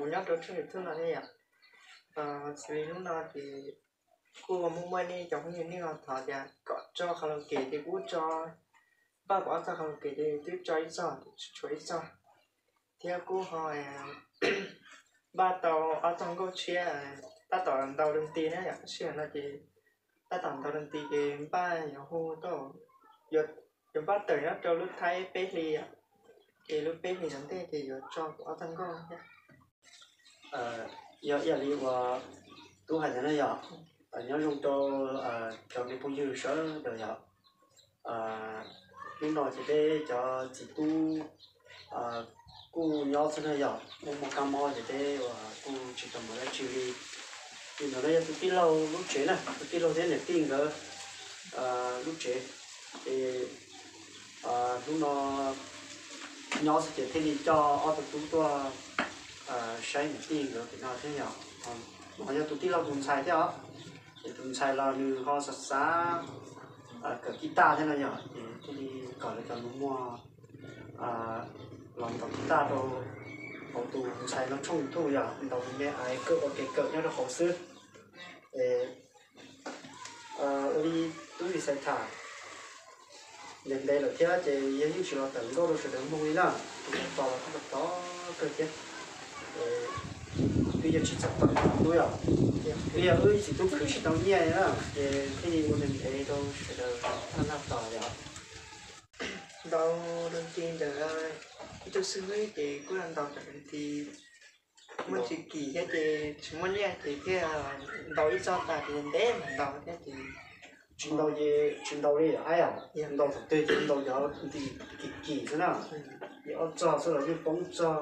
Kuv nyob rau tshooj YouTube no thiab yom. Xws li hnub no ces kuj muaj muaj nej cov phooj ywg nej ho thov tias kom tso qhov laus kev ces kuj tso, npaj kuv ob txoj qhov laus kev ces twb tso ib txoj, tshuav ib txoj, thiab kuj ho npaj tau ob txoj nkauj tshiab tab tom ntaus doo ti na yom. Sij hawm no ces tab tom ntaus doo ti ces npaj yuav hu, yuav npaj tawm nyob rau lub thaib peb hlis, ces lub peb hlis tom ntej ces yuav tso kuv ob txoj nkauj thiab. Yog ib yam li uas tub hais ntawd na yom, nyob zoo rau cov me phooj ywg sawv daws yom. Hnub no ces peb cov txiv tub kuj nyob xwb na yom, muaj muaj kab mob ces peb kuj tsis tau mus dab tsi li. Tus ntawd no yog tus tij laug lub tsev na, tus tij laug thiab niam tij nkawd lub tsev. Ces hnub no nyob xwb ces thiaj li coj ob tug tub tuaj saib niam tij nkawd pem no thiab yom. No yog tus tij laug tus ntxhais thiab os. Ces tus ntxhais los nws ho xav xav kawm kis tas thiab no yom, ces thiaj li kom lawv cov nus muag los ntaus kis tas rau hauv tus ntxhais no tshooj YouTube yom, ntaus tus me aiv kawm ua kev kawm nyob rau hauv xwb. Es ua li tub Lis Xais tham ntev ntev lawm thiab ces yog yeej tsis los tawm nkauj rau sawv daws mloog li na, tus tos los kuj tos kawg thiab. Twb yog tsis txawm tau tub yom, twb yog wb txiv tub khwv tsis tau nyiaj li na, ces thiaj li ua ntev ntev rau sawv daws noj tos li os. Ntaus doo ti ntawm ib tug xib hwb ces kuj ntaus cov doo ti muaj tsis kim thiab ces tsis muaj nyiaj ces thiaj ntaus ib txoj tas ces ntev mus ntaus thiab ces tsis ntaus ces tsis ntaus li aib, ntaus thaum twg ces ntaus cov ti kim kim xwb na. Ces ob txoj xwb los yeej poob txog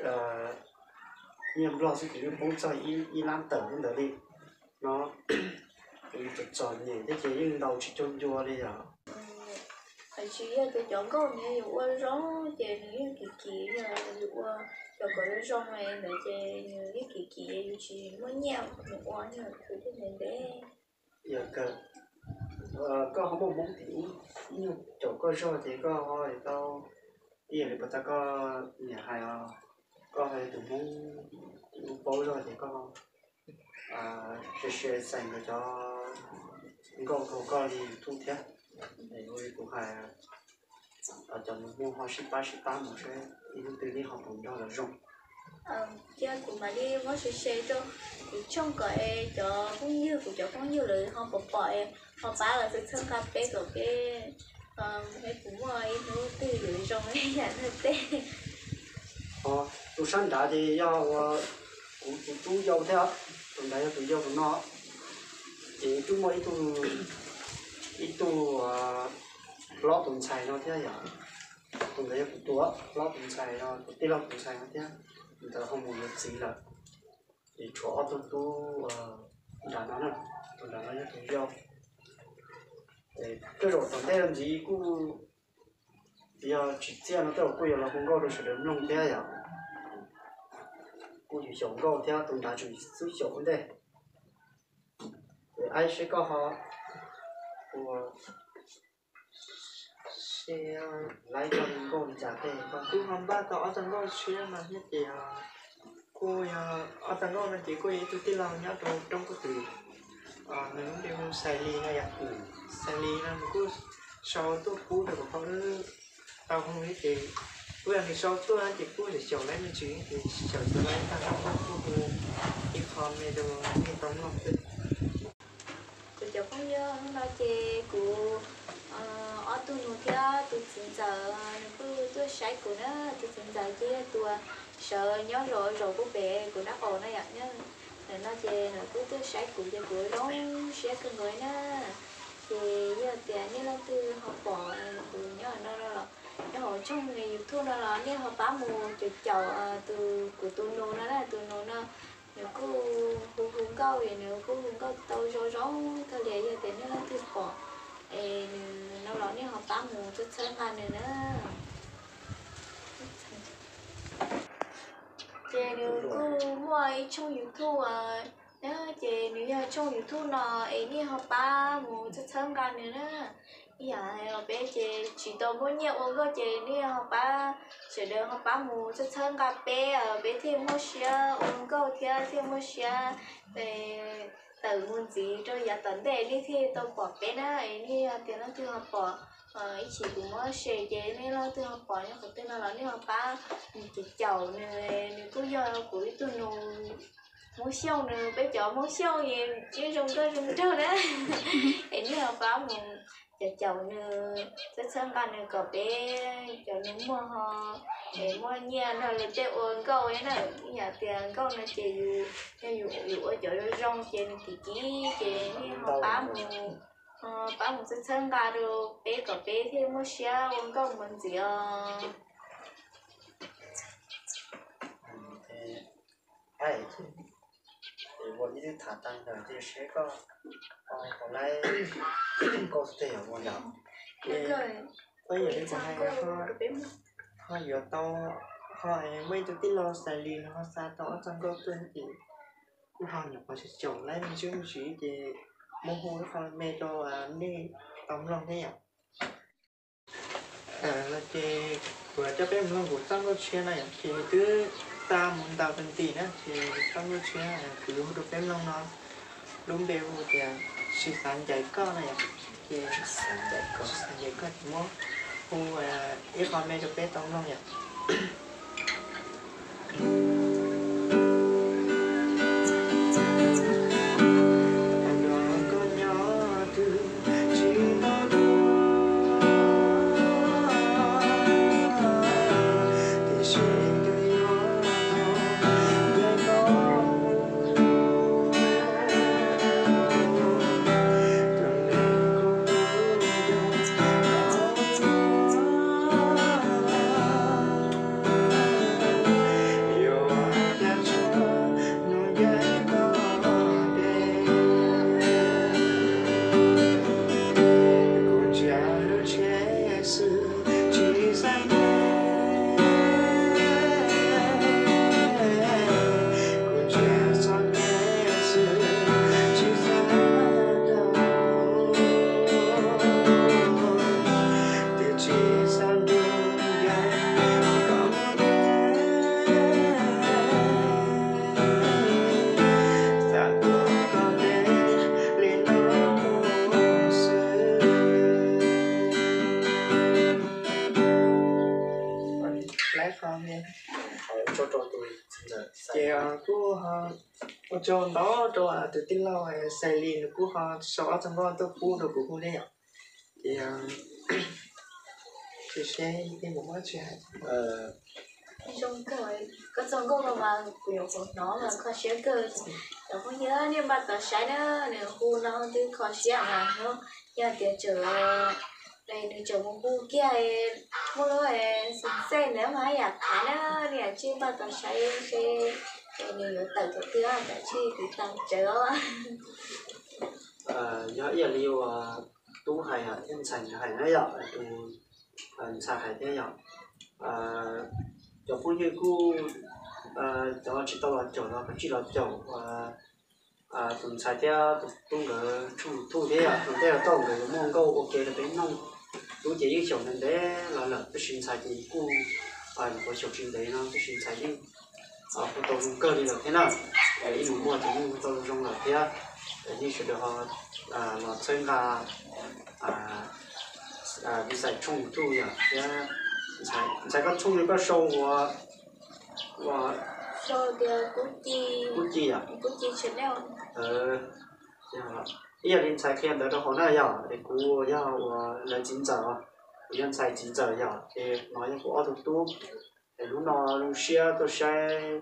uas nyiaj Nplog xwb ces yeej poob txog ib lab tawm xwb ntawd li no. Txom nyem thiab ces yeej ntaus tsis cuag ncua li yom. Tsis yog tias cov nkauj nws yuav ua zoo ces nws yeej kim kim, yog yus ua cov kom zoo zoo ntawd ces nws yeej kim kim, yus tsis muaj nyiaj mus ua nyiaj khwv thiab ntev ntev. Koj ho muaj hmoob tim ub, ib nyuag caum koj zog ces koj ho tau, ib yam li puas tau koj niam hais os, koj ho yog tus hmoob tim ub paub zog ces koj share share xais nkawd cov nkauj rau koj li YouTube thiab. Ua li kuv hais, cov nus muag ho sib pab sib pab mus seb ib hnub twg nej ho puas nrog lawv zoo. Cia kuv mam li muab share share rau kuv tshooj kom es cov phooj ywg, kuv cov phooj ywg lawv ho pom pom es ho pab los txhawb txhawb nqa peb kom peb, es kuv muaj ib hnub twg yuav zoo li yam nws tej. Tus sab nrad ces yog ua kuv tus tub yau thiab, tus nrad yog tus yau tus no. Ces twb muaj ib tug, ib tug hlob tus ntxhais no thiab yom. Tus ntawd yog kuv tus hlob tus ntxhais no, tus tij laug tus ntxhais no thiab. Ntawd ho mus yuav txiv lawm. Ces tshuav ob tug tub nrad no na, tus nrad no yog tus yau. Tej zaum tom ntej ntxiv kuj yog tsis txiaj no tej zaum kuj yuav los hu nkauj rau sawv daws mloog thiab yom. Kuj yus xyaum nkauj thiab, tus nrad tseem xub xyaum ua ntej. Aib, seb koj ho ua laib tau nkauj li cas tej. Kuj ho npaj tau ob txoj nkauj tshiab no thiab ces kuj yog ob txoj nkauj no ces kuj yog ib tug tij laug nyob rau roob Kub Twm, nws lub npe hu Xais Lis no yom. Xais Lis no nws kuj sau tuaj pub rau kuv, tau hu thiab ces kuj yog nws sau tuaj ces kuj xyaum xyaum laib me ntsis ces xyaum xyaum laib tag kuj hu ib qho me rau nej tau mloog xwb. Kuv cov phooj ywg, hnub no ces kuv ob tug nus thiab tus txiv ntxawm nws kuj tuaj saib kuv na. Tus txiv ntxawm ces yog tus sawv nyob zos zos pub pem kuv nraub qaum na yom. Nim no ces nws kuj tuaj saib kuv ces kuv zoo siab kawg nkaus na. Ces yog tias nej leej twg ho pom kuv nyob no no los, nyob hauv tshooj YouTube no los nej ho pab mus caum caum tus, kuv tus nus no na, tus nus no nws kuj hu hu nkauj es nws kuj hu nkauj tau zoo zoo kawg li. Yog tias nej leej twg pom es nws no los nej ho pab mus txhawb txhawb nqa nws na. Ces nws kuj muaj ib tshooj YouTube na, ces nws yog tshooj YouTube no es nej ho pab mus txhawb txhawb nqa nws na. Ib yam peb ces tsis tau muaj nyiaj ua nkauj ces nej ho pab, sawv daws ho pab mus txhawb txhawb nqa peb, peb thiaj muaj siab ua nkauj thiab thiaj muaj siab tawm mus ntxiv rau yav tom ntej nej thiaj tau pom peb na. Es nej tias leej twg ho pom, ib chim kuv muab share ces nej leej twg ho pom nyob qhov twg no los nej ho pab mus caum caum nws, nws kuj yog kuv ib tug nus Hmoob Xyooj, nws peb cov Hmoob Xyooj es tsis zoo nkauj zoo nraug na. Es nej ho pab mus caum caum nws, txhawb txhawb nqa nws kom peb cov nus muag ho es muaj nyiaj nrog nws tej ua nkauj na. Ib yam tias nkauj no ces yus, yog yus ua cov zoo zoo ces nws kim kim ces nej ho pab mus, pab mus txhawb txhawb nqa rau peb kom peb thiaj muaj siab ua nkauj mus ntxiv os. Ua ib twb tham tag ntawd ces seb koj, koj laib nkauj tej yom ua yom. Koj yam li kuv hais, ho yuav tau, ho muaj ib tug tij laug Xais Lis nws ho xa tau ob txoj nkauj tuaj ces kuj ho nyuam qhuav xyaum laib me ntsis me ntsis ces muab hu ib qho me rau nej tau mloog thiab yom. Los ces kuv coj peb mloog kuv txoj nkauj tshiab na yom, ces nws twb xa mus ntau tus ntim na, ces txoj nkauj tshiab kuv yuav hu rau peb mloog no lub npe hu tias Tsis xav ncaim koj na yom. Ces tsis xav ncaim koj ces muab hu ib qho me rau peb tau mloog yom. Ces kuj ua tsaug ntau rau tus tij laug Xais Lis nws kuj ho sau ob txoj nkauj tuaj pub rau kuv hu thiab yom. Ces, ces seb tej mus muab tsis hais. Zoo kawg, koj txoj nkauj no mas kuv nyuam qhuav hnov mas kho siab kawg. Cov phooj ywg nej npaj tos saib na, nws hu no twb kho siab mas hnub yog tias tseem, nws tseem mus hu kiag muaj lub xwm txej ntawd mas haj yam qab na, nej yam tsij npaj tos saib seb nws yuav tawm thaum twg, tam tsij tiv tas tsawv os. Yog ib yam li uas tub hais thiab ntxhais hais na yom, tus ntxhais hais thiab yom, cov phooj ywg kuj, cov tsis tau los caum los kav tsij los caum tus ntxhais thiab tus tub nkawd tshooj YouTube thiab yom, tus tej los tau nkawd yuav muaj nkauj ua ke rau peb mloog. Tub ces yeej xyaum ntev ntev los lawm tab sis ntxhais ces kuj nyuam qhuav xyaum tsis ntev no tab sis ntxhais yeej hu tau zoo kawg li lawm thiab na. Ib nus muag ces yeej hu tau zoo lawm thiab. Nej sawv daws ho los txhawb nqa tus ntxhais tshooj YouTube yom thiab. Ntxhais koj tshooj no koj sau ua, ua Kub Ci yom. Ib yam li ntxhais qhia ntawd rau hauv na yom, es kuv yog uas lawv txiv ntxawm os, kuv yog ntxhais txiv ntxawm yom, ces no yog kuv ob tug tub. Es hnub no zoo siab tuaj saib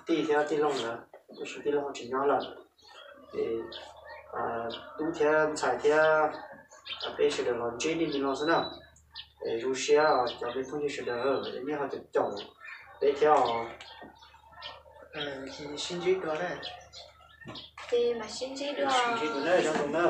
tij thiab tij laug lawm, tab sis tij laug tsis nyob lawm. Es tub thiab ntxhais thiab peb sawv daws los ntsib nej li no xwb na. Es zoo siab cov me phooj ywg sawv daws, nej ho caum caum peb thiab os. Sib ntsib dua na. Ces mam sib ntsib dua. Sib ntsib dua na, zoo zoo na.